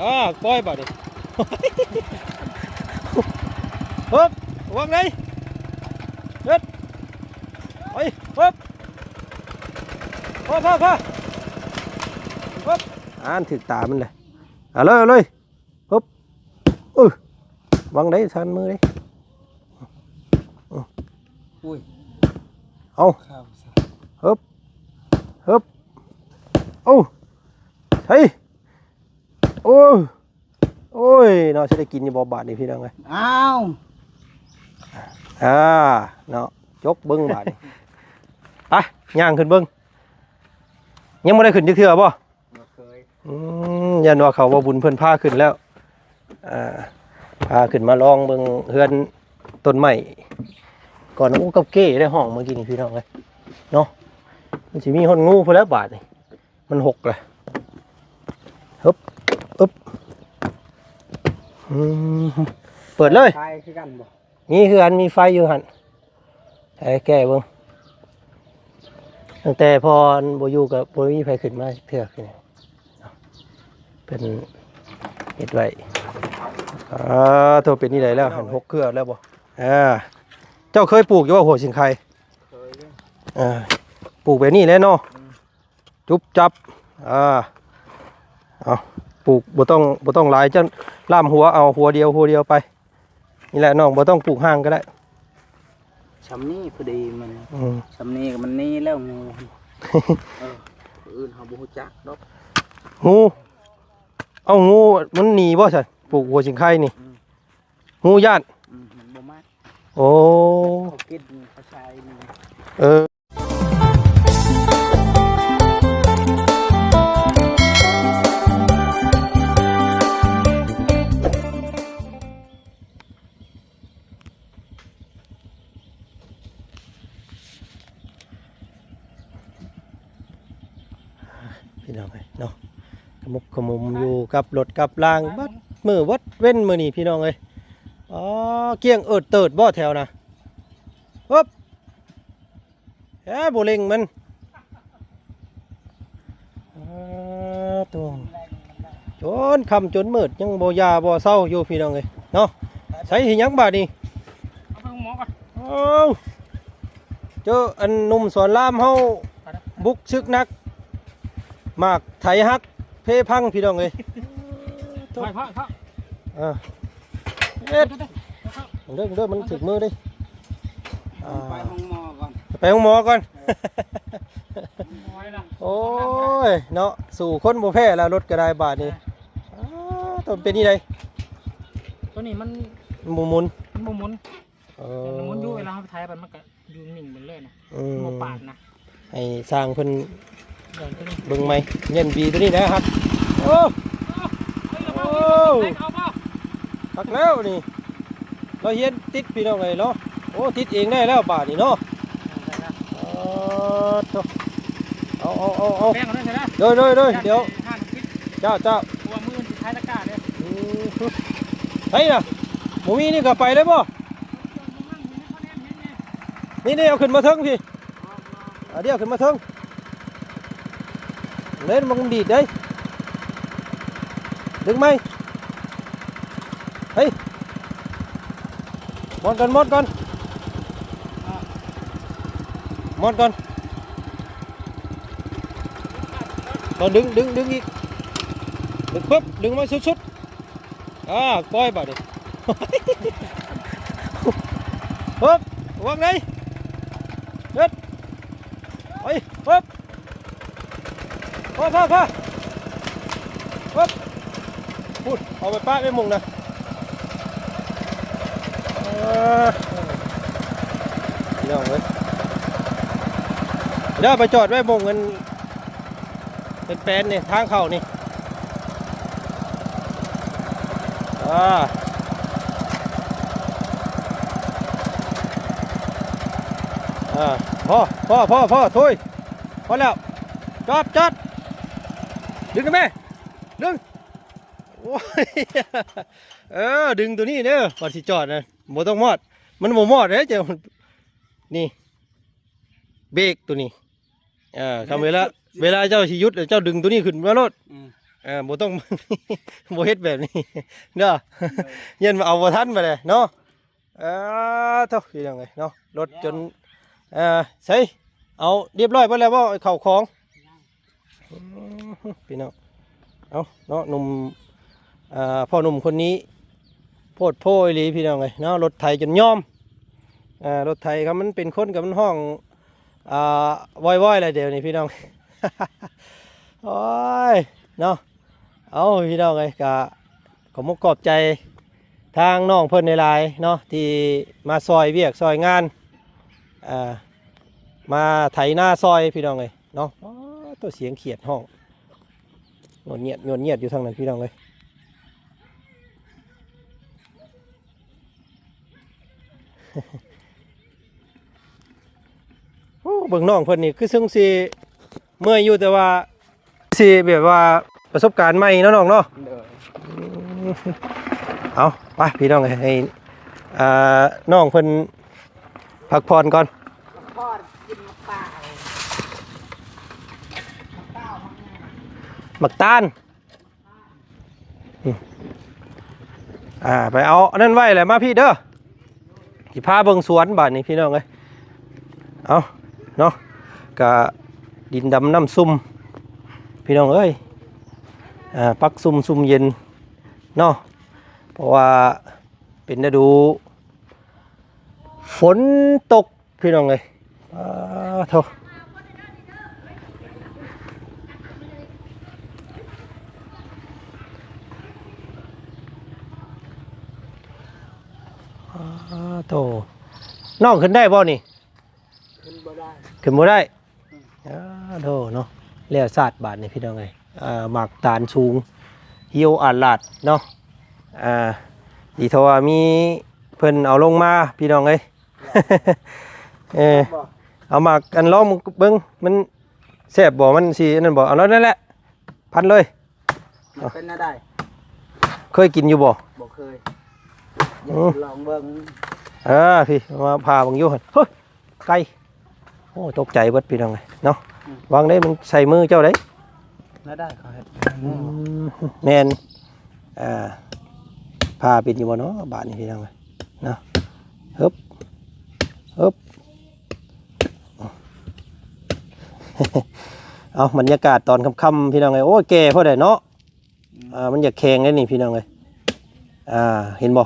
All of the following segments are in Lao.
ອ່າ ປ່ອຍບາດນີ້ ຮຶບ ວາງໄດ້ ເຮັດ ໄປ ຮຶບ ພໍ ພໍ ພໍ ຮຶບ ອ່ານຖືກຕາມັນເລີຍ ເອົາເລີຍ ເອົາເລີຍ ຮຶບ ເອີ ວາງໄດ້ ສັນມືເດ້ ອຸ້ຍ ເອົາ ຂ້າມຊະ ຮຶບ ຮຶບ ເອົາ ໃສ່ ໂອ້ຍ ໂອ້ຍເນາະ ຊິໄດ້ກິນຢູ່ບໍ່ບາດນີ້ພີ່ນ້ອງເອີຍ ອ້າວ ອ່າ ເນາະ ຈົກເບິ່ງບາດນີ້ ໄປ ຍ່າງຂຶ້ນເບິ່ງ ຍັງບໍ່ໄດ້ຂຶ້ນຈັກເທື່ອບໍ່? ບໍ່ເຄີຍ ອືມ ຢ້ານວ່າເຂົາເວົ້າບຸນເພິ່ນພາຂຶ້ນແລ້ວ ອ່າ ພາຂຶ້ນມາລອງເບິ່ງເຮືອນຕົ້ນໄມ້ກ່ອນ ໂອ້ ກັບເກ້ໄດ້ຫ້ອງເມື່ອກີ້ນີ້ພີ່ນ້ອງເອີຍ ເນາະ ມັນຊິມີຮອດງູພຸ້ນແຫຼະບາດນີ້ ມັນຫົກລະ ຮຶບ ອຶບ ອືມ ເປີດເລີຍ ໄຟຄືກັນບໍ່? ມີຄືກັນ ມີໄຟຢູ່ຫັ້ນ ໃຫ້ແກ້ເບິ່ງ ຕັ້ງແຕ່ພໍ່ບໍ່ຢູ່ກໍບໍ່ມີໃຜຂຶ້ນມາເທື່ອ ເພິ່ນເຮັດໄວ້ ອ່າ ໂທ ເປັນນີ້ໄດ້ແລ້ວ ຫັ້ນ ຫົກເຄືອແລ້ວບໍ່? ອ່າ ເຈົ້າເຄີຍປູກຢູ່ບໍ່ ຫົວສິງໄຄ? ເຄີຍຢູ່ ອ່າ ປູກແບບນີ້ແຫຼະເນາະ ອືມ ຈຸບຈັບ ອ່າ ເອົາ ປູກ ບໍ່ຕ້ອງ ບໍ່ຕ້ອງຫຼາຍ ຈັ່ງລ້າມຫົວເອົາ ຫົວດຽວ ຫົວດຽວໄປ ນີ້ແຫຼະນ້ອງ ບໍ່ຕ້ອງປູກຫ່າງກໍໄດ້ ຊ່ຳນີ້ພໍດີມັນ ອືມ ຊ່ຳນີ້ກໍມັນໜີແລ້ວງູ ເອີ ຜູ້ອື່ນເຮົາບໍ່ຮູ້ຈັກດອກ ງູ ເອົາ ງູມັນໜີບໍ່ຊັ້ນ ປູກຫົວສິງໄຄນີ້ ອືມ ງູຢ້ານ ອືມ ມັນບໍ່ມັກ ໂອ້ ເຂົາກິນ ເຂົາໃສ່ນີ້ ເອີ. ພີ່ນ້ອງເອີຍເນາະ ຂະໝຸກຂະໝຸມຢູ່ກັບລົດກັບລາງ ເບິດມື້ເບິດເວັນມື້ນີ້ພີ່ນ້ອງເອີຍ ອໍ ກ້ຽງເອີດເຕີດບໍ່ແຖວນະ ຮຶບ ແທ້ ບໍ່ເລັ່ງມັນ ອ່າ ໂຕ ຈົນຄ່ຳຈົນມືດ ຍັງບໍ່ຢ່າບໍ່ເຊົາຢູ່ພີ່ນ້ອງເອີຍເນາະ ໃສເຮັດຫຍັງບາດນີ້ ເອົາໄປໂຮງໝໍກ່ອນ ໂອ້ ເຈີອັນໜຸ່ມສອນລາມເຮົາ ບຸກຊຶກໜັກ ໝາກໄຖຫັກ ເພພັງພີ່ນ້ອງເອີຍ ໄປ ເອີ ເຮັດ ເດີ ເດີ ມັນຖືກມືເດ້ ອ່າ ໄປໂຮງໝໍກ່ອນ ໄປໂຮງໝໍກ່ອນ ໂອ້ຍ ເນາະ ສູ້ຄົນບໍ່ແພ້ລະ ລົດກໍໄດ້ບາດນີ້ ອ້າ ໂຕເປັນນີ້ໃດ ໂຕນີ້ມັນ ມັນບໍ່ໝຸນ ມັນບໍ່ໝຸນ ເອີ ມັນໝຸນຢູ່ ເວລາເຮົາໄປໄຖໄປ ມັນກໍຢູ່ນິ່ງເບິດເລີຍນະ ອືມ ບໍ່ປາດນະ ໃຫ້ຊ່າງເພິ່ນເບິ່ງໃໝ່ ເຢັນບີໂຕນີ້ນະ ຮັກ ໂອ້ ໂອ້ ເອົາບໍ່ ຄັກແລ້ວນີ້ ລາວຮຽນຕິດພີ່ນ້ອງເອີຍເນາະ ໂອ້ ຕິດເອງໄດ້ແລ້ວບາດນີ້ເນາະ ເອີ ໂທ້ ເອົາ ເອົາ ເອົາ ເອົາ ແບ່ງເອົາເດີ ໂດຍ ໂດຍ ໂດຍ ຢ້ານ ດຽວ ຊິຫ້າມຕິດ ເຈົ້າ ເຈົ້າ ເພາະວ່າມື້ອື່ນຊິຂາຍຕະກ້າເດ້ ອືມ ໃຜນະ ບໍ່ມີນີ້ກໍໄປເລີຍບໍ່? ນີ້ໆ ເອົາຂຶ້ນມາເທິງພີ້ ອ່າ ດຽວຂຶ້ນມາເທິງ ເຫຼັ້ນມັນດີດເດ້ ດຶງໃໝ່ ເຮີ້ຍ ມ້ວນກ່ອນ ມ້ວນກ່ອນ ມ້ວນກ່ອນ ເອົາ ດຶງ ດຶງ ດຶງອີກ ດຶງປຶບ ດຶງມາສຸດໆ ອ່າ ປ່ອຍບາດນີ້ ຮຶບ ວາງໄດ້ ເຮັດ ໄປ ຮຶບ ພໍ ພໍ ພໍ ຮຶບ ພຸ້ນ ເອົາໄປປະໄວ້ໝ່ອງນະ ເອີ ພີ່ນ້ອງເອີຍ ດຽວໄປຈອດໄວ້ໝ່ອງອັນ ເປັນແປນນີ້ ທາງເຂົ້ານີ້ ອ່າ ອ່າ ພໍ ພໍ ພໍ ພໍ ໂທ້ຍ ພໍແລ້ວ ຈອດ ຈອດ ດຶງໄດ້ແມ່ ດຶງ ໂອ້ຍ ເອີ ດຶງໂຕນີ້ເດີ ວ່າຊິຈອດນະ ບໍ່ຕ້ອງມອດ ມັນບໍ່ມອດເດ້ ເຈົ້າ ນີ້ ເບຣກໂຕນີ້ ເອີ ຄັນເວລາ ເວລາເຈົ້າຊິຢຸດ ເຈົ້າດຶງໂຕນີ້ຂຶ້ນມາໂລດ ອືມ ເອີ ບໍ່ຕ້ອງ ບໍ່ເຮັດແບບນີ້ເດີ ຢ້ານວ່າເອົາບໍ່ທັນບາດນີ້ເນາະ. ເອີ ໂທ້ ພີ່ນ້ອງເອີຍເນາະ ລົດຈົນ ເອີ ໃສ ເອົາຮຽບຮ້ອຍເບິດແລ້ວບໍ່ ເຂົ້າຂອງ? ອືມ ພີ່ນ້ອງ ເອົາເນາະ ໜຸ່ມ ເອີ ພໍ່ໜຸ່ມຄົນນີ້ ໂພດໂພອີ່ຫຼີພີ່ນ້ອງເອີຍເນາະ ລົດໄຖຈົນຍອມ ເອີ ລົດໄຖຄັນມັນເປັນຄົນກໍມັນຮ້ອງ ອ່າ ວອຍໆ ແລ້ວດຽວນີ້ພີ່ນ້ອງ ໂອ້ຍເນາະ. ເອົາ ພີ່ນ້ອງເອີຍ ກະຂອບມຸກຂອບໃຈທາງນ້ອງເພິ່ນຫຼາຍໆເນາະ ທີ່ມາຊ່ອຍວຽກຊ່ອຍງານ ເອີ ມາໄຖນາຊ່ອຍພີ່ນ້ອງເອີຍເນາະ. ໂອ້ ໂຕສຽງຂຽດຮ້ອງ ຍວດຍຽດ ຍວດຍຽດຢູ່ທາງນັ້ນພີ່ນ້ອງເອີຍ. ໂອ້ ເບິ່ງນ້ອງເພິ່ນນີ້ຄືເຊິ່ງຊິເມື່ອຍຢູ່ ແຕ່ວ່າຊິແບບວ່າປະສົບການໃໝ່ເນາະນ້ອງເນາະ. ໂດຍ ອືມ ເອົາ ໄປພີ່ນ້ອງ ໃຫ້ ອ່າ ນ້ອງເພິ່ນພັກຜ່ອນກ່ອນ ພັກຜ່ອນ ກິນໝາກຕານ ໝາກຕານ. ອືມ ອ່າ ໄປເອົາອັນນັ້ນໄວ້ແຫຼະ ມາພີ້ເດີ ຊິພາເບິ່ງສວນບາດນີ້ພີ່ນ້ອງເອີຍ. ເອົາເນາະ ກະດິນດຳນ້ຳຊຸ່ມພີ່ນ້ອງເອີຍ ອ່າ ປັກຊຸ່ມຊຸ່ມເຢັນເນາະ ເພາະວ່າເປັນລະດູຝົນຕົກ ພີ່ນ້ອງເອີຍ ປາໂທ້ ປາໂທ້ ນ້ອງຂຶ້ນໄດ້ບໍ່ນີ້? ຂຶ້ນບໍ່ໄດ້ ຂຶ້ນບໍ່ໄດ້ ອືມ ອາ ໂທ້ເນາະ ແລ້ວຊາດບາດນີ້ພີ່ນ້ອງເອີຍ ເອີ ໝາກຕານສູງ ຮຽວອາດລາດເນາະ ອາ ດີເທົ່າວ່າມີເພິ່ນເອົາລົງມາພີ່ນ້ອງເອີຍ. ເອີ ບໍ່ ເອົາໝາກອັນລອງເບິ່ງ ມັນແຊບບໍ່ ມັນຊິອັນນັ້ນບໍ່ ເອົາແລ້ວນັ້ນແຫຼະ ພັນເລີຍ. ມັນເປັນແນວໃດ? ເຄີຍກິນຢູ່ບໍ່? ບໍ່ເຄີຍ ຢາກ ອືມ ຊິລອງເບິ່ງ ເອີ ພີ້ ມາຜ່າເບິ່ງຢູ່ຫັ້ນ ເຮີ້ຍ ໄກ່ ໂອ້ ຕົກໃຈເບິດພີ່ນ້ອງເອີຍເນາະ ອືມ ຫວັງໄດ້ມັນໃສ່ມືເຈົ້າໄດ໋ ແນວໃດເຂົາເຮັດ ອືມ ແມ່ນ ອ່າ ຜ່າເປັນຢູ່ບໍ່ເນາະ ບາດນີ້ພີ່ນ້ອງເອີຍ ເນາະ ຮຶບ ຮຶບ ເອົາ ບັນຍາກາດຕອນຄ່ຳໆ ພີ່ນ້ອງເອີຍ ໂອ້ຍ ແກ່ໂພດໃດເນາະ ອືມ ອ່າ ມັນຢາກແຂງເດ້ນີ້ພີ່ນ້ອງເອີຍ ອ່າ ເຫັນບໍ່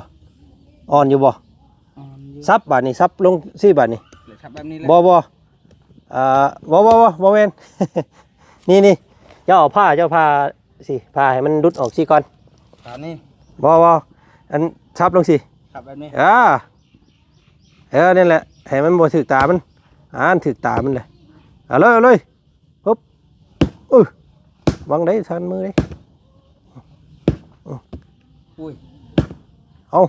ອ່ອນຢູ່ບໍ່? ອ່ອນຢູ່ ສັບບາດນີ້ ສັບລົງຊີ້ບາດນີ້ ສັບແບບນີ້ແຫຼະ ບໍ່ ບໍ່ ອ່າ ບໍ່ ບໍ່ ບໍ່ ບໍ່ແມ່ນ ນີ້ ນີ້ ເຈົ້າເອົາຜ້າ ເຈົ້າຜ້າ ຊິ ຜ້າໃຫ້ມັນຫຼຸດອອກຊິກ່ອນ ຕາມນີ້ ບໍ່ ບໍ່ ອັນ ສັບລົງຊິ ສັບແບບນີ້ ອ່າ ເອີ ນັ້ນແຫຼະ ໃຫ້ມັນບໍ່ຖືກຕາມັນ ອ່າ ມັນຖືກຕາມັນແຫຼະ ເອົາເລີຍ ເອົາເລີຍ ຮຶບ ອື ຫວັງໄດ້ທັນມືເດ້ ອຸ້ຍ ເອົາ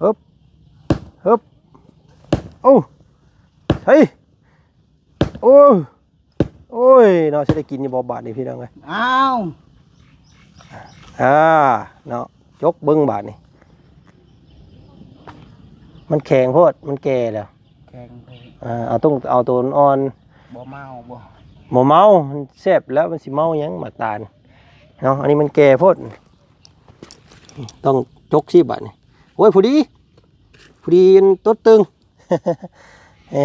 ຮຶບ ຮຶບ ເອົາ ເຮີ້ຍ ໂອ້ຍ ໂອ້ຍເນາະ ຊິໄດ້ກິນຢູ່ບໍ່ບາດນີ້ພີ່ນ້ອງເອີຍ ອ້າວ ອ່າ ເນາະ ຈົກເບິ່ງບາດນີ້ ມັນແຂງໂພດ ມັນແກ່ແລ້ວ ແຂງໂພດ ອ່າ ເອົາຕົງ ເອົາໂຕອ່ອນ ບໍ່ເມົາບໍ່ ບໍ່ເມົາ ມັນແຊບແລ້ວ ມັນຊິເມົາຫຍັງ ໝາກຕານເນາະ ອັນນີ້ມັນແກ່ໂພດ ຕ້ອງຈົກຊິບາດນີ້ ໂອ້ຍ ພໍດີ ພໍດີຕົວຕຶງ ເອີ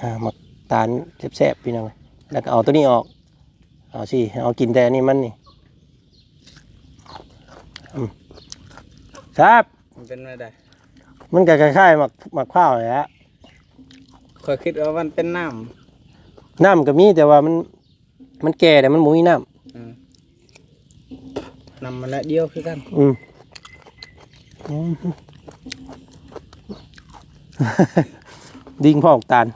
ອ່າ ໝາກຕານແຊບໆ ພີ່ນ້ອງ ແລ້ວກໍເອົາຕົວນີ້ອອກ ເອົາຊິ ເອົາກິນແຕ່ອັນນີ້ມັນນີ້ ອືມ ແຊບ ມັນເປັນແນວໃດ? ມັນກໍຄ້າຍໆ ໝາກ ໝາກພ້າວແຫຼະ ຂ້ອຍຄິດວ່າມັນເປັນນ້ຳ ນ້ຳກໍມີ ແຕ່ວ່າມັນ ມັນແກ່ແລ້ວ ມັນບໍ່ມີນ້ຳ ອືມ ນ້ຳມັນລະດຽວຄືກັນ ອືມ ອືມ ດິງພອກຕານ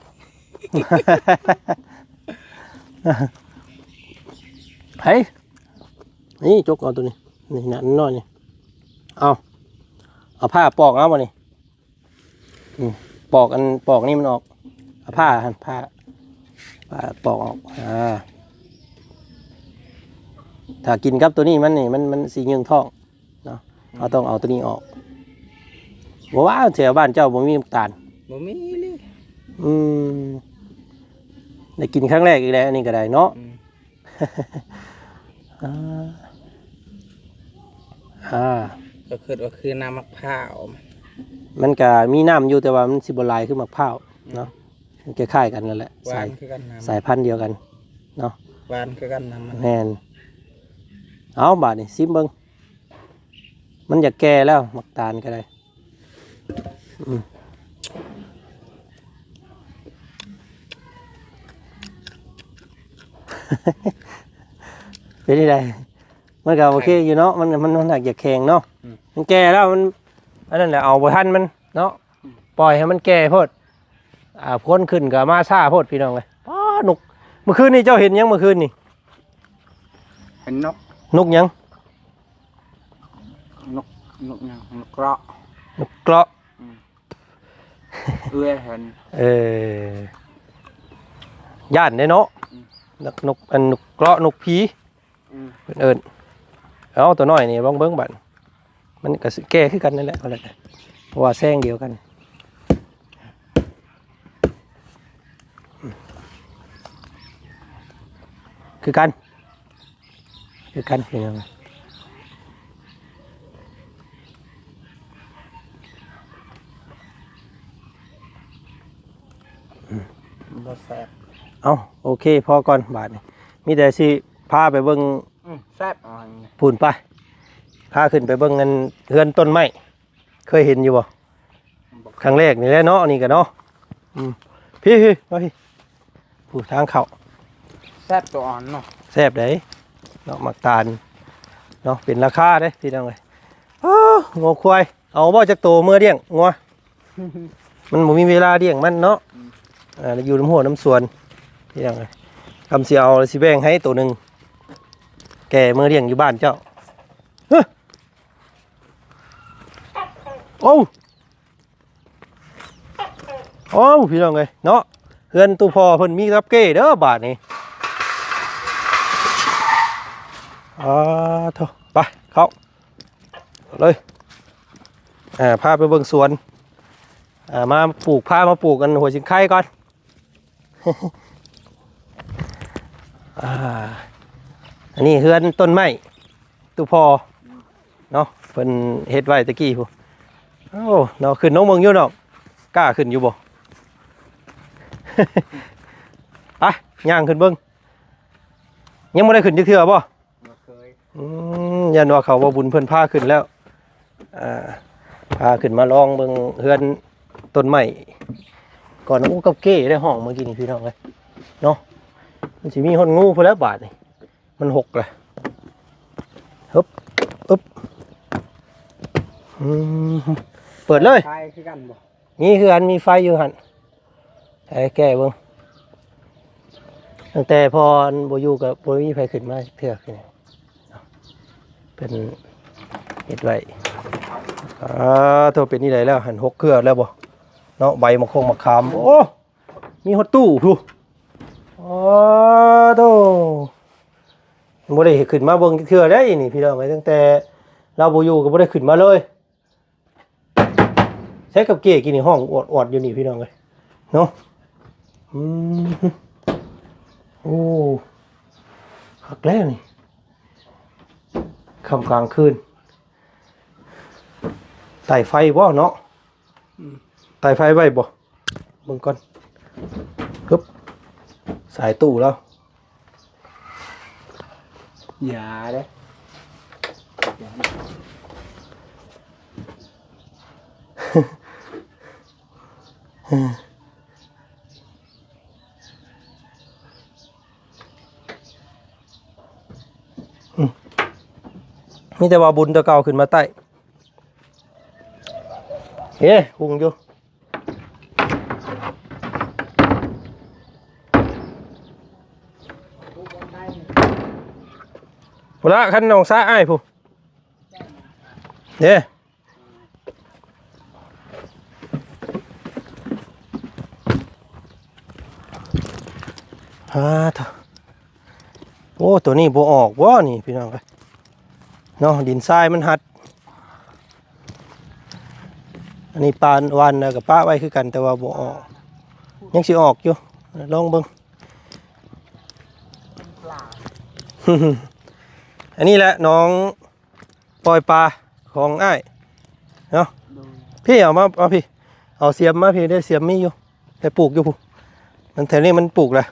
ເຮີ້ຍ ນີ້ ຈົກເອົາໂຕນີ້ ນີ້ນະ ນ້ອຍນີ້ ເອົາ ເອົາຜ້າປອກເອົາບໍ່ນີ້? ອືມ ປອກອັນ ປອກນີ້ມັນອອກ ເອົາຜ້າຫັ້ນ ຜ້າ ຜ້າປອກອອກ ອ່າ ຖ້າກິນກັບໂຕນີ້ມັນນີ້ ມັນ ມັນຊິຍືງທ້ອງເນາະ ເຮົາຕ້ອງເອົາໂຕນີ້ອອກ ບໍ່ວ່າແຖວບ້ານເຈົ້າບໍ່ມີນ້ຳຕານ ບໍ່ມີເລີຍ ອືມ ໄດ້ກິນຄັ້ງແລກອີກແລ້ວ ອັນນີ້ກໍໄດ້ເນາະ ອືມ ອ່າ ອ່າ ກໍຄິດວ່າຄືນ້ຳໝາກພ້າວ ມັນກະມີນ້ຳຢູ່ ແຕ່ວ່າມັນຊິບໍ່ຫຼາຍຄືໝາກພ້າວເນາະ ອືມ ມັນຄ້າຍໆກັນນັ້ນແຫຼະ ຫວານຄືກັນ ສາຍ ສາຍພັນດຽວກັນເນາະ ຫວານຄືກັນນ້ຳມັນ ແມ່ນ ເອົາ ບາດນີ້ຊິມເບິ່ງ ມັນຢາກແກ່ແລ້ວ ໝາກຕານກໍໄດ້ ອືມ ເປັນຈັ່ງໃດ? ມັນກໍໂອເຄຢູ່ເນາະ ມັນ ມັນ ມັນຫາກຢາກແຂງເນາະ ອືມ ມັນແກ່ແລ້ວ ມັນ ອັນນັ້ນແຫຼະ ເອົາບໍ່ທັນມັນເນາະ ອືມ ປ່ອຍໃຫ້ມັນແກ່ໂພດ ອ່າ ຄົນຂຶ້ນກໍມາຊ້າໂພດ ພີ່ນ້ອງເອີຍ ປ້າ ນົກ ເມື່ອຄືນນີ້ເຈົ້າເຫັນຫຍັງ ເມື່ອຄືນນີ້? ເຫັນນົກ ນົກຫຍັງ? ນົກ ນົກຫຍັງ? ນົກເກາະ ນົກເກາະ ອືມ ເອື້ອຍເຫັນ ເອີ ຢ້ານເດ້ເນາະ ອືມ ນົກ ນົກ ອັນ ນົກເກາະ ນົກຜີ ອືມ ເພິ່ນເອີ້ນ ເອົາ ຕົວນ້ອຍນີ້ລອງເບິ່ງບາດ ມັນກໍຊິແກ່ຄືກັນນັ້ນແຫຼະ ເພາະວ່າແສງດຽວກັນ ຄືກັນ ຄືກັນ ພີ່ນ້ອງ ບໍ່ແຊບ ເອົ້າ ໂອເຄ ພໍກ່ອນບາດນີ້ ມີແຕ່ຊິພາໄປເບິ່ງ ອືມ ແຊບ ພຸ້ນໄປ ພາຂຶ້ນໄປເບິ່ງອັນເຮືອນຕົ້ນໄມ້ ເຄີຍເຫັນຢູ່ບໍ່? ບໍ່ ຄັ້ງແລກນີ້ແຫຼະເນາະ ອັນນີ້ກໍເນາະ ອືມ ພີ້ໆ ມາພີ້ ຜູ້ທາງເຂົ້າ ແຊບຕົວອ່ອນເນາະ ແຊບເດ້ເນາະ ໝາກຕານເນາະ ເປັນລາຄາເດ້ພີ່ນ້ອງເອີຍ ໂອ້ ງົວຄວາຍ ເອົາບໍ່ຈັກໂຕເມືອລ້ຽງງົວ? ມັນບໍ່ມີເວລາລ້ຽງມັນເນາະ ອືມ ອ່າ ຢູ່ນຳຮົ້ວນຳສວນ ພີ່ນ້ອງເອີຍ ຄຳຊິເອົາຊິແບ່ງໃຫ້ໂຕໜຶ່ງ ແກ່ເມືອລ້ຽງຢູ່ບ້ານເຈົ້າ ເຮີ້ ໂອ້ ໂອ້ ພີ່ນ້ອງເອີຍເນາະ ເຮືອນຕູ້ພໍ່ເພິ່ນມີກັບເກ້ເດີບາດນີ້ ອ່າ ໂທ້ ໄປ ເຂົ້າເລີຍ ອ່າ ພາໄປເບິ່ງສວນ ອ່າ ມາປູກ ພາມາປູກອັນຫົວຊິງໄຄກ່ອນ ອ່າ ອັນນີ້ເຮືອນຕົ້ນໄມ້ ຕູ້ພໍ່ເນາະ ເພິ່ນເຮັດໄວ້ແຕ່ກີ້ພຸ້ນ ໂອ້ ເນາະ ຂຶ້ນນ້ອງເບິ່ງຢູ່ເນາະ ກ້າຂຶ້ນຢູ່ບໍ່? ໄປ ຍ່າງຂຶ້ນເບິ່ງ ຍັງບໍ່ໄດ້ຂຶ້ນຈັກເທື່ອບໍ່? ບໍ່ເຄີຍ ອືມ ຢ້ານວ່າເຂົາບໍ່ບຸນເພິ່ນພາຂຶ້ນແລ້ວ ອ່າ ພາຂຶ້ນມາລອງເບິ່ງເຮືອນຕົ້ນໄມ້ກ່ອນ ໂອ້ ກັບເກ້ໄດ້ຫ້ອງເມື່ອກີ້ນີ້ ພີ່ນ້ອງເອີຍເນາະ ມັນຊິມີຮອດງູພຸ້ນແຫຼະບາດນີ້ ມັນຫົກລະ ຮຶບ ອຶບ ອືມ ເປີດເລີຍ ໄຟຄືກັນບໍ່? ມີຄືກັນ ມີໄຟຢູ່ຫັ້ນ ໃຫ້ແກ້ເບິ່ງ ຕັ້ງແຕ່ພໍ່ບໍ່ຢູ່ກໍບໍ່ມີໃຜຂຶ້ນມາເທື່ອ ເພິ່ນເຮັດໄວ້ ອ່າ ໂທ້ ເປັນນີ້ໄດແລ້ວ ຫັ້ນຫົກເຄືອແລ້ວບໍ່ເນາະ ໃບໝາກຄົງໝາກຂາມ ໂອ້ ມີຮອດຕູ້ພຸ້ນ ອໍ ໂທ້ ບໍ່ໄດ້ຂຶ້ນມາເບິ່ງຈັກເທື່ອເດ້ນີ້ ພີ່ນ້ອງເອີຍ ຕັ້ງແຕ່ລາວບໍ່ຢູ່ກໍບໍ່ໄດ້ຂຶ້ນມາເລີຍ ໃຊ້ກັບເກ້ກິນນີ້ ຮ້ອງອອດໆຢູ່ນີ້ ພີ່ນ້ອງເອີຍເນາະ ອືມ ໂອ້ ຄັກແລ້ວນີ້ ຄ່ຳກາງຄືນ ໄຕ້ໄຟບໍ່ເນາະ ອືມ ໄຕ້ໄຟໄວ້ບໍ່? ເບິ່ງກ່ອນ ຮຶບ ສາຍຕູ້ລາວ ຢ່າເດ້ ອືມ ມີແຕ່ວ່າບຸນຕົວເກົ່າຂຶ້ນມາໄຕ້ ເອີ ຮຸ່ງຢູ່ ພຸ້ນລະ ຄັນໜອງສາອ້າຍພຸ້ນ ເດ້ ອ່າ ໂອ້ ໂຕນີ້ບໍ່ອອກບໍ່ນີ້ ພີ່ນ້ອງເອີຍເນາະ ດິນຊາຍມັນຮັດ ອັນນີ້ປານຫວ່ານແລ້ວກໍປະໄວ້ຄືກັນ ແຕ່ວ່າບໍ່ອອກ ຍັງຊິອອກຢູ່ ລອງເບິ່ງ ປາ ອັນນີ້ແຫຼະໜອງ ປ່ອຍປາຂອງອ້າຍເນາະ. ໂດຍ ພີ່ເອົາມາ ເອົາພີ່ ເອົາສຽມມາ ພີ່ເດ້ ສຽມມີຢູ່ ໄດ້ປູກຢູ່ພຸ້ນ ມັນແຖວນີ້ມັນປູກແລ້ວ.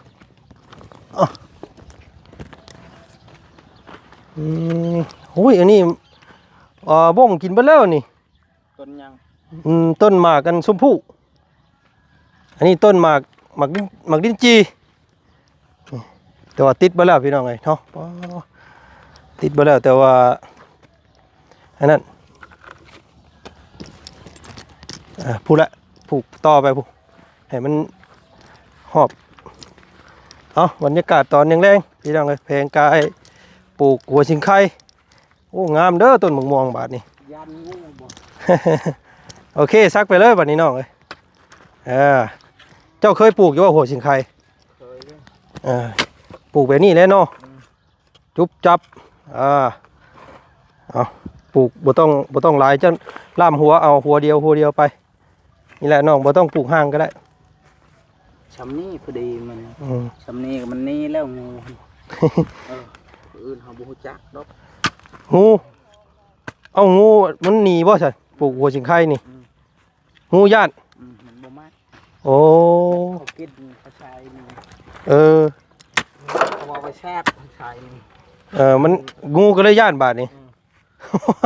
ອືມ ໂອ້ຍ ອັນນີ້ ເອີ ບົ້ງກິນເບິດແລ້ວນີ້. ຕົ້ນຫຍັງ? ອືມ ຕົ້ນໝາກອັນຊົມພູ. ອັນນີ້ຕົ້ນໝາກ ໝາກດິນ ໝາກດິນຈີ່. ແຕ່ວ່າຕິດເບິດແລ້ວພີ່ນ້ອງເອີຍເນາະ ຕິດເບິດແລ້ວ ແຕ່ວ່າອັນນັ້ນ ອ່າ ພຸ້ນລະ ຜູກຕໍ່ໄປພຸ້ນ ໃຫ້ມັນຮອບ. ເອົາ ບັນຍາກາດຕອນແລງໆ ພີ່ນ້ອງເອີຍ ແຜງກາຍປູກຫົວສິງໄຄ. ໂອ້ ງາມເດີຕົ້ນໝາກມ່ວງບາດນີ້. ຢ້ານງູບໍ່? ໂອເຄ ສັກໄປເລີຍບາດນີ້ນ້ອງເອີຍ. ເອີ ເຈົ້າເຄີຍປູກຢູ່ບໍ່ຫົວສິງໄຄ? ເຄີຍເດ້. ເອີ ປູກແບບນີ້ແຫຼະເນາະ. ອືມ ຈຸບຈັບ. ອ່າ ເອົາ ປູກບໍ່ຕ້ອງ ບໍ່ຕ້ອງຫຼາຍ ເຈົ້າລ່າມຫົວເອົາ ຫົວດຽວ ຫົວດຽວໄປ. ນີ້ແຫຼະນ້ອງ ບໍ່ຕ້ອງປູກຫ່າງກໍໄດ້. ຊ່ຳນີ້ພໍດີມັນ. ອືມ ຊ່ຳນີ້ກໍມັນໜີແລ້ວງູ. ເອີ ຜູ້ອື່ນເຮົາບໍ່ຮູ້ຈັກດອກ. ງູ ເອົາ ງູມັນໜີບໍ່ຊັ້ນ? ປູກຫົວສິງໄຄນີ້. ອືມ ງູຢ້ານ. ອືມ ມັນບໍ່ມັກ. ໂອ້ ເຂົາກິນ ເຂົາໃສ່ນີ້. ເອີ ເຂົາວ່າໄປແຊບ ເຂົາໃສ່ນີ້. ເອີ ມັນ ງູກໍເລີຍຢ້ານບາດນີ້. ອືມ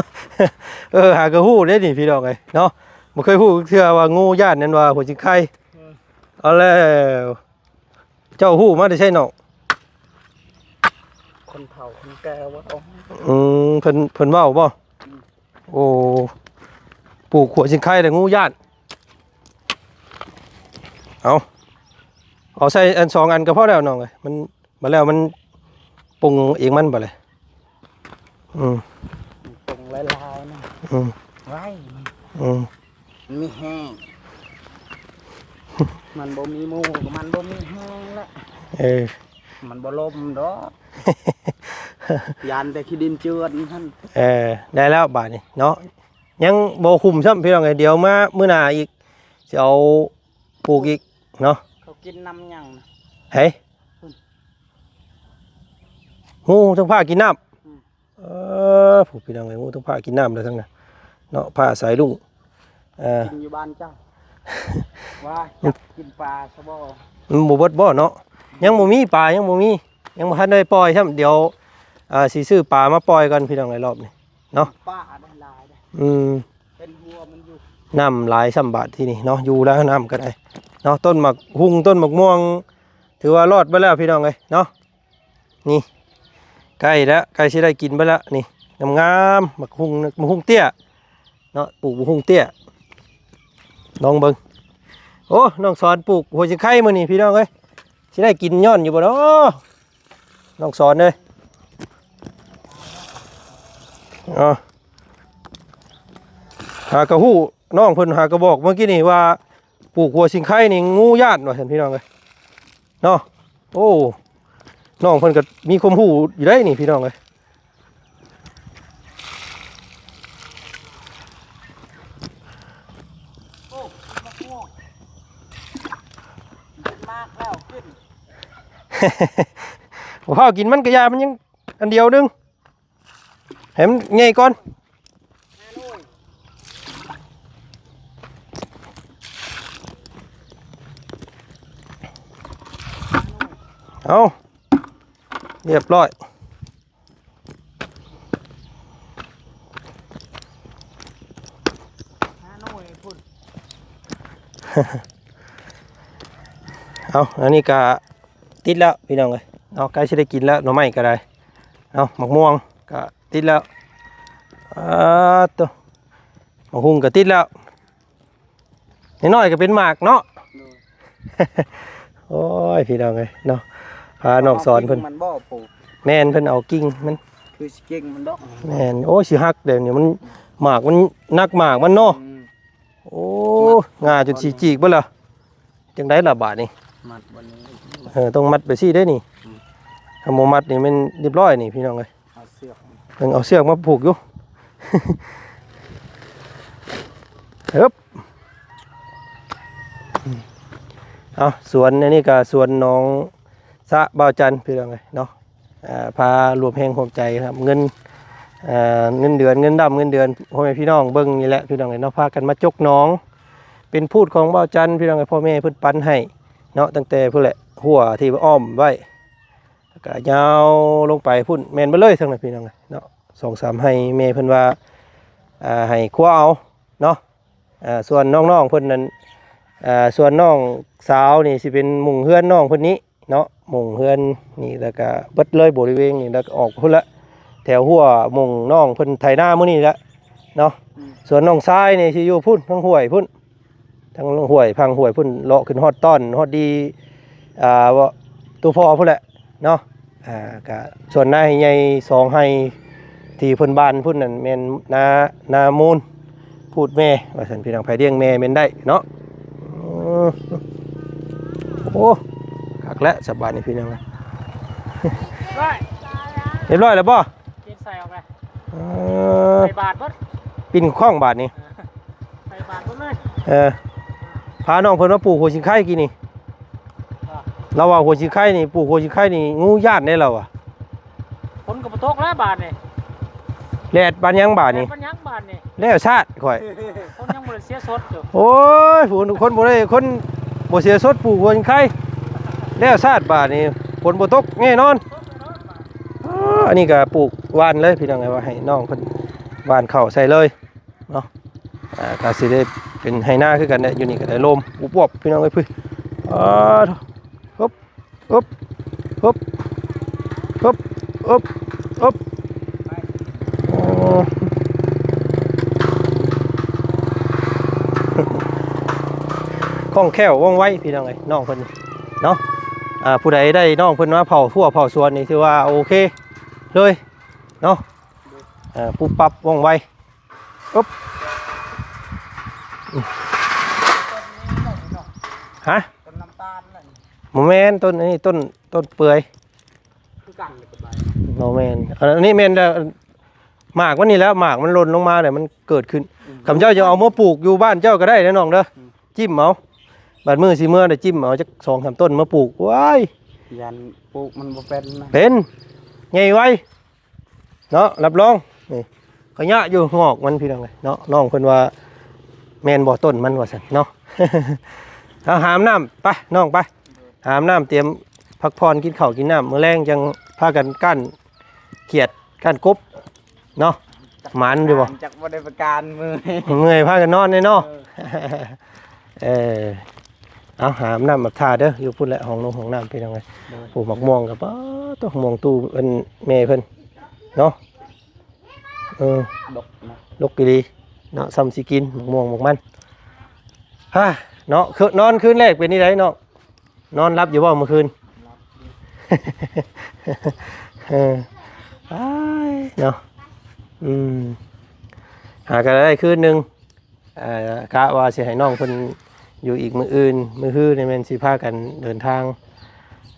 ເອີ ຫາກໍຮູ້ເດ້ນີ້ພີ່ນ້ອງເອີຍເນາະ ບໍ່ເຄີຍຮູ້ເທື່ອວ່າງູຢ້ານນັ້ນວ່າຫົວສິງໄຄ. ເອີ ເອົາແລ້ວ ເຈົ້າຮູ້ມາແຕ່ໃສນ້ອງ? ຄົນເຖົ້າຄົນແກ່ເວົ້າ. ອືມ ເພິ່ນ ເພິ່ນເວົ້າບໍ່? ອືມ ໂອ້ ປູກຫົວສິງໄຄແລ້ວງູຢ້ານ. ເອົາ ເອົາໃສ່ອັນສອງອັນກໍພໍແລ້ວນ້ອງເອີຍ ມັນ ມາແລ້ວມັນປົງເອງມັນບາດເລີຍ. ອືມ ປົງຫຼາຍໆນະ. ອືມ ໄວ້ ອືມ ມັນມີແຮງ ມັນບໍ່ມີໝູ່ ມັນບໍ່ມີແຮງລະ. ເອີ ມັນບໍ່ລົມດອກ ຢ້ານແຕ່ຂີ້ດິນເຈື່ອນຫັ້ນ. ເອີ ໄດ້ແລ້ວບາດນີ້ເນາະ ຍັງບໍ່ຄຸ້ມຊ້ຳພີ່ນ້ອງເອີຍ ດຽວມາມື້ໜ້າອີກ ຊິເອົາ ປູກອີກເນາະ. ເຂົາກິນນ້ຳຫຍັງນະ? ໃຜ? ງູທັງພາກິນນ້ຳ. ອືມ ເອີ ຜູ້ພີ່ນ້ອງເອີຍ ງູທັງພາກິນນ້ຳແລ້ວທັງນັ້ນເນາະ ພາສາຍລຸງ. ເອີ ກິນຢູ່ບ້ານເຈົ້າ ວ່າຈັບກິນປາຊະບໍ່? ມັນບໍ່ເບິດບໍ່ເນາະ? ອືມ ຍັງບໍ່ມີປາ ຍັງບໍ່ມີ ຍັງບໍ່ທັນໄດ້ປ່ອຍຊ້ຳ. ດຽວ ອ່າ ຊິຊື້ປາມາປ່ອຍກ່ອນພີ່ນ້ອງເອີຍ ລອບນີ້ເນາະ. ປາໄດ້ຫຼາຍເດ້. ອືມ ເປັນຫົວມັນຢູ່ ນ້ຳຫຼາຍຊ້ຳບາດທີ່ນີ້ເນາະ ຢູ່ແລ້ວນ້ຳກໍໄດ້ເນາະ. ຕົ້ນໝາກຮຸ່ງ ຕົ້ນໝາກມ່ວງ ຖືວ່າລອດໄປແລ້ວພີ່ນ້ອງເອີຍເນາະ. ນີ້ ໃກ້ແລ້ວ ໃກ້ຊິໄດ້ກິນໄປແລ້ວນີ້ ງາມໆ ໝາກຮຸ່ງ ໝາກຮຸ່ງເຕ້ຍເນາະ ປູກໝາກຮຸ່ງເຕ້ຍ ລອງເບິ່ງ. ໂອ້ ນ້ອງສອນປູກຫົວສິງໄຄມື້ນີ້ພີ່ນ້ອງເອີຍ ຊິໄດ້ກິນຍ້ອນຢູ່ບໍ່ເນາະ ນ້ອງສອນເອີຍ. ເອົາ ຫາກໍຮູ້ ນ້ອງເພິ່ນຫາກໍບອກເມື່ອກີ້ນີ້ວ່າ ປູກຫົວສິງໄຄນີ້ງູຢ້ານວ່າຊັ້ນພີ່ນ້ອງເອີຍເນາະ. ໂອ້ ນ້ອງເພິ່ນກໍມີຄວາມຮູ້ຢູ່ໄດ໋ນີ້ພີ່ນ້ອງເອີຍ. ໂອ້ ມະມ່ວງ ເປັນໝາກແລ້ວຂຶ້ນ ບໍ່ຟ້າວກິນ ມັນກະຢ່າ ມັນຍັງອັນດຽວໜຶ່ງ ໃຫ້ມັນໃຫຍ່ກ່ອນ. ເອົາ ຮຽບຮ້ອຍ. ເອົາ ອັນນີ້ກະຕິດແລ້ວພີ່ນ້ອງເອີຍເນາະ ໃກ້ຊິໄດ້ກິນແລ້ວ ໜໍ່ໄມ້ກະໄດ້. ເອົາ ໝາກມ່ວງກະຕິດແລ້ວ ອາໂຕ ໝາກຮຸ່ງກະຕິດແລ້ວ ນ້ອຍໆກະເປັນໝາກເນາະ. ໂດຍ ໂອ້ຍ ພີ່ນ້ອງເອີຍເນາະ ພານ້ອງສອນເພິ່ນ ມັນບໍ່ປູກ ແມ່ນ ເພິ່ນເອົາກິ່ງມັນ ຄືຊິກິ່ງມັນດອກ ແມ່ນ. ໂອ້ຍ ຊິຫັກເດ້ນີ້ ມັນ ໝາກມັນໜັກ ໝາກມັນເນາະ. ອືມ ໂອ້ ງ່າຈົນຊິຈີກເບິດລະ. ຈັ່ງໃດລະບາດນີ້? ມັດບໍ່ນີ້ ເອີ ຕ້ອງມັດໄປຊີ້ເດ້ນີ້. ອືມ ຄັນບໍ່ມັດນີ້ແມ່ນຮຽບຮ້ອຍນີ້ພີ່ນ້ອງເອີຍ. ເອົາເຊືອກ ເບິ່ງ ເອົາເຊືອກມາຜູກຢູ່. ເອີບ ເອົາ ສວນ ອັນນີ້ກະສວນໜອງສະບ່າວຈັນ ພີ່ນ້ອງເອີຍເນາະ. ອ່າ ພາລວມແຮງຮ່ວມໃຈ ຮັບເງິນ ອ່າ ເງິນເດືອນ ເງິນດຳເງິນເດືອນ ພໍ່ແມ່ພີ່ນ້ອງເບິ່ງນີ້ແຫຼະ ພີ່ນ້ອງເອີຍເນາະ. ພາກັນມາຈົກໜອງ ເປັນພູດຂອງບ່າວຈັນ ພີ່ນ້ອງເອີຍ ພໍ່ແມ່ເພິ່ນປັນໃຫ້ເນາະ ຕັ້ງແຕ່ພຸ້ນແຫຼະ ຮົ້ວທີ່ອ້ອມໄວ້ ແລ້ວກໍຍາວລົງໄປພຸ້ນ ແມ່ນເບິດເລີຍທາງນັ້ນ ພີ່ນ້ອງເອີຍເນາະ. ສອງສາມໄຮ່ ແມ່ເພິ່ນວ່າ ອ່າ ໃຫ້ຄົວເອົາເນາະ. ອ່າ ສ່ວນນ້ອງໆເພິ່ນນັ້ນ ອ່າ ສ່ວນນ້ອງສາວນີ້ຊິເປັນມຸງເຮືອນນ້ອງເພິ່ນນີ້ເນາະ ມຸງເຮືອນນີ້ ແລ້ວກະເບິດເລີຍບໍລິເວນນີ້ ແລ້ວກະອອກພຸ້ນລະ ແຖວຮົ້ວມຸງນ້ອງເພິ່ນໄຖນາມື້ນີ້ລະເນາະ. ອືມ ສ່ວນນ້ອງຊາຍນີ້ຊິຢູ່ພຸ້ນ ທາງຫ້ວຍພຸ້ນ ທາງຫ້ວຍ ຝັ່ງຫ້ວຍພຸ້ນ ເລາະຂຶ້ນຮອດຕ້ອນ ຮອດດີ ອ່າ ຕົວພໍ່ພຸ້ນແຫຼະເນາະ. ອ່າ ກະສ່ວນນາໃຫ້ໃຫຍ່ສອງໄຮ່ທີ່ເພິ່ນບານພຸ້ນນັ້ນແມ່ນນາ ນາມູນພູດແມ່ວ່າຊັ້ນ ພີ່ນ້ອງ ໃຜລ້ຽງແມ່ແມ່ນໄດ້ເນາະ. ອືມ ໂອ້ ຄັກແລ້ວສະບາຍນີ້ ພີ່ນ້ອງ ຮຽບຮ້ອຍແລ້ວບໍ່? ເກັບໃສ່ອອກແລ້ວ ເອີ ໃສ່ບາດເບິດ ປິ່ນຂ້ອງບາດນີ້ ໃສ່ບາດເບິດເລີຍ. ເອີ ພານ້ອງເພິ່ນມາປູກຫົວຊິງໄຄກີ້ນີ້ ລາວວ່າຫົວຊິງໄຄນີ້ ປູກຫົວຊິງໄຄນີ້ ງູຢ້ານເດ້ລາວວ່າ. ຝົນກໍບໍ່ຕົກແລ້ວບາດນີ້ ແດດປານຫຍັງບາດນີ້ ແດດປານຫຍັງບາດນີ້ ແລ້ວຊາດຂ້ອຍ ຄົນຍັງບໍ່ໄດ້ເສຍສົດຢູ່. ໂອ້ຍ ຜູ້ຄົນບໍ່ໄດ້ ຄົນບໍ່ເສຍສົດປູກຫົວຊິງໄຄ ແລ້ວຊາດບາດນີ້ ຝົນບໍ່ຕົກແນ່ນອນ. ອາ ອັນນີ້ກໍປູກຫວ່ານເລີຍ ພີ່ນ້ອງເອີຍ ວ່າໃຫ້ນ້ອງເພິ່ນຫວ່ານເຂົ້າໃສ່ເລີຍ ເນາະ. ອ່າ ກໍຊິໄດ້ເປັນໄຮ່ນາຄືກັນແຫຼະ ຢູ່ນີ້ກໍໄດ້ລົມອວບໆ ພີ່ນ້ອງເອີຍ. ພຸ້ນ ອາ ຮຶບ ຮຶບ ຮຶບ ຮຶບ ຮຶບ ໂອ້ ຄ່ອງແຄ້ວວ່ອງໄວ ພີ່ນ້ອງເອີຍ ນ້ອງເພິ່ນເນາະ. ອ່າ ຜູ້ໃດໄດ້ນ້ອງເພິ່ນມາເຝົ້າຮົ້ວເຝົ້າສວນນີ້ ຖືວ່າໂອເຄເລີຍເນາະ ອ່າ ປຸບປັບວ່ອງໄວ. ອຶບ ຮະ ຕົ້ນນ້ຳຕານນັ້ນ ບໍ່ແມ່ນ ຕົ້ນ ອັນນີ້ຕົ້ນ ຕົ້ນເປືອຍ ຄືກັນກັບໃບ ບໍ່ແມ່ນ ອັນນີ້ແມ່ນແລ້ວ ໝາກມັນນີ້ແຫຼະ ໝາກມັນຫຼົ່ນລົງມາແລ້ວມັນເກີດຂຶ້ນ. ອືມ ຄຳເຈົ້າຈະເອົາມາປູກຢູ່ບ້ານເຈົ້າກໍໄດ້ເດີນ້ອງເດີ ອືມ ຈິ້ມເອົາ ບາດມື້ຊິເມືອໄດ້ຈິ້ມເອົາຈັກສອງສາມຕົ້ນມາປູກ. ວ້າຍ ຢ້ານປູກມັນບໍ່ເປັນນະ ເປັນ ໃຫຍ່ໄວ ເນາະ ຮັບຮອງ ນີ້ ຂະຫຍະຢູ່ງອກມັນ ພີ່ນ້ອງເອີຍເນາະ. ນ້ອງເພິ່ນວ່າແມ່ນບໍ່ຕົ້ນມັນວ່າຊັ້ນເນາະ. ເອົາຫາມນ້ຳໄປ ນ້ອງໄປ ຫາມນ້ຳ ຕຽມພັກຜ່ອນ ກິນເຂົ້າກິນນ້ຳ ມື້ແລງຈັ່ງພາກັນກ້ານຂຽດກ້ານກົບເນາະ. ໝານຢູ່ບໍ່? ຈັກບໍ່ໄດ້ປະການ ເມື່ອຍ ເມື່ອຍພາກັນນອນແດ່ເນາະ. ເອີ ເອີ ເອົາ ຫານ້ຳມາທາເດີ ຢູ່ພຸ້ນແຫຼະ ຫ້ອງນົງຫ້ອງນ້ຳ ພີ່ນ້ອງເອີຍ. ໂດຍ ໂອ້ ໝາກມ່ວງກໍ ປາດໂທ້ ໝາກມ່ວງຕູ້ເພິ່ນ ແມ່ເພິ່ນເນາະ. ເອີ ດົກນະ ດົກອີ່ຫຼີເນາະ ສ່ຳຊິກິນໝາກມ່ວງໝາກມັນ. ຮາ ເນາະ ຄື ນອນຄືນແລກເປັນຈັ່ງໃດນ້ອງ? ນອນຫຼັບຢູ່ບໍ່ມື້ຄືນ? ຫຼັບຢູ່ ເອີ ອ້າຍ ເນາະ ອືມ ຫາກໍໄດ້ຄືນໜຶ່ງ. ເອີ ກະວ່າຊິໃຫ້ນ້ອງເພິ່ນຢູ່ອີກມື້ອື່ນ ມື້ຮືນີ້ແມ່ນຊິພາກັນເດີນທາງ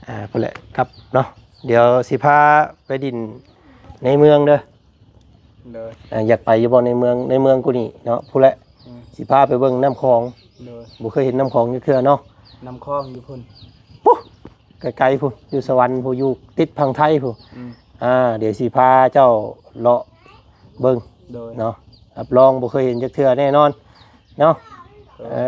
ອ່າ ພຸ້ນແຫຼະ ກັບເນາະ. ດຽວຊິພາໄປຫຼິ້ນໃນເມືອງເດີ. ໂດຍ ອ່າ ຢາກໄປຢູ່ບໍ່ໃນເມືອງ? ໃນເມືອງກູນີ້ເນາະ ພຸ້ນແຫຼະ. ອືມ ຊິພາໄປເບິ່ງນ້ຳຂອງ. ໂດຍ ບໍ່ເຄີຍເຫັນນ້ຳຂອງຈັກເທື່ອເນາະ. ນ້ຳຂອງຢູ່ພຸ້ນ ປຸ້ນ ໄກໆພຸ້ນ ຢູ່ສະຫວັນພຸ້ນ ຢູ່ຕິດຝັ່ງໄທພຸ້ນ. ອືມ ອ່າ ດຽວຊິພາເຈົ້າເລາະເບິ່ງ. ໂດຍ ເນາະ ຮັບຮອງບໍ່ເຄີຍເຫັນຈັກເທື່ອແນ່ນອນເນາະ. ໂດຍ ເອີ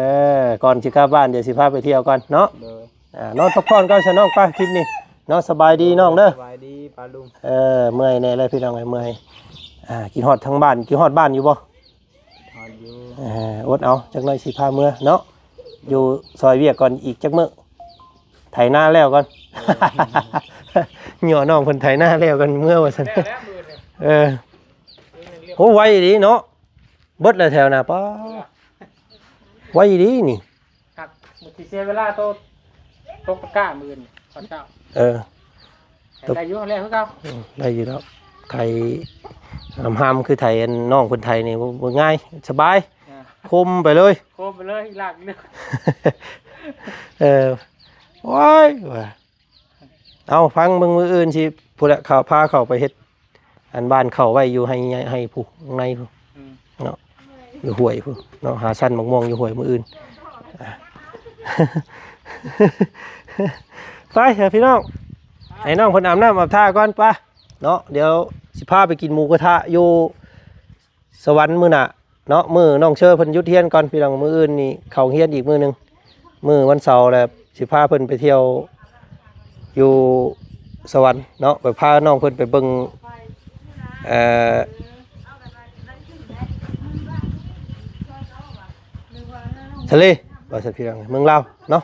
ກ່ອນຊິກັບບ້ານ ດຽວຊິພາໄປທ່ຽວກ່ອນເນາະ. ໂດຍ ອ່າ ນອນພັກຜ່ອນກ່ອນຊະນ້ອງ ໄປ ຄລິບນີ້ເນາະ. ສະບາຍດີນ້ອງເດີ. ສະບາຍດີປ້າລຸງ. ເອີ ເມື່ອຍແນ່ແຫຼະພີ່ນ້ອງເອີຍ ເມື່ອຍ. ອ່າ ຄິດຮອດທາງບ້ານ ຄິດຮອດບ້ານຢູ່ບໍ່? ຮອດຢູ່ ເອີ ອົດເອົາ ຈັກໜ້ອຍຊິພາເມືອເນາະ. ຢູ່ຊ່ອຍວຽກກ່ອນອີກຈັກມື້ ໄຖນາແລ້ວກ່ອນ. ເອີ ຍໍນ້ອງເພິ່ນໄຖນາແລ້ວກ່ອນເມືອວ່າຊັ້ນ. ແລ້ວແລ້ວມື້ນີ້ ເອີ ໂອ້ ໄວອີ່ຫຼີເນາະ ເບິດແລ້ວແຖວນະ ປ້າ ເອີ ໄວອີ່ຫຼີນີ້. ຄັກ ມັນຊິເສຍເວລາໂຕ ຕົກຕະກ້າມື້ອື່ນຕອນເຊົ້າ. ເອີ ໄຖໄດ້ຢູ່ແລ້ວຄືເກົ່າ. ອືມ ໄດ້ຢູ່ແລ້ວ ໄຖຫາມໆ ຄືໄຖອັນນ້ອງເພິ່ນໄຖນີ້ ບໍ່ ບໍ່ງ່າຍ ສະບາຍ. ອ່າ ຄົມໄປເລີຍ ຄົມໄປເລີຍ ລາກເລືອກ. ເອີ ໂອ້ຍ ວ່າ ເອົາ ຟັງເບິ່ງ ມື້ອື່ນຊິ ພຸ້ນແຫຼະ ເຂົາ ພາເຂົາໄປເຮັດ ອັນຫວ່ານເຂົ້າໄວ້ຢູ່ໄຮ່ໃຫຍ່ ໄຮ່ຜູ້ ຂ້າງໃນຜູ້. ອືມ ເນາະ ຢູ່ຫ້ວຍຜູ້ເນາະ ຫາຊັ້ນໝາກມ່ວງຢູ່ຫ້ວຍມື້ອື່ນ. ອ່າ ໄປເຖາະພີ່ນ້ອງ ໃຫ້ນ້ອງເພິ່ນອາບນ້ຳອາບທ່າກ່ອນປະເນາະ. ດຽວຊິພາໄປກິນໝູກະທະຢູ່ສະຫວັນມື້ໜ້າເນາະ. ມື້ນ້ອງເຊີເພິ່ນຢຸດຮຽນກ່ອນພີ່ນ້ອງ, ມື້ອື່ນນີ້ເຂົ້າຮຽນອີກມື້ໜຶ່ງ. ມື້ວັນເສົາແລ້ວຊິພາເພິ່ນໄປທ່ຽວຢູ່ສະຫວັນເນາະ, ໄປພານ້ອງເພິ່ນໄປເບິ່ງ ເອີ ທະເລ ວ່າຊັ້ນພີ່ນ້ອງ, ເມືອງລາວເນາະ.